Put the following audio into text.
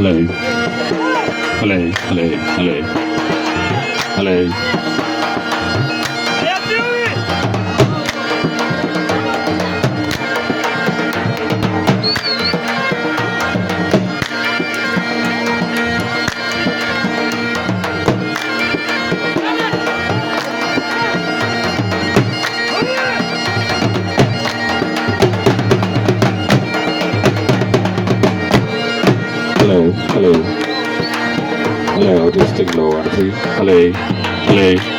Hello. Hello, hello, hello. Hello. Hello, hello. Hello, this thing low, auntie. Hello, hello.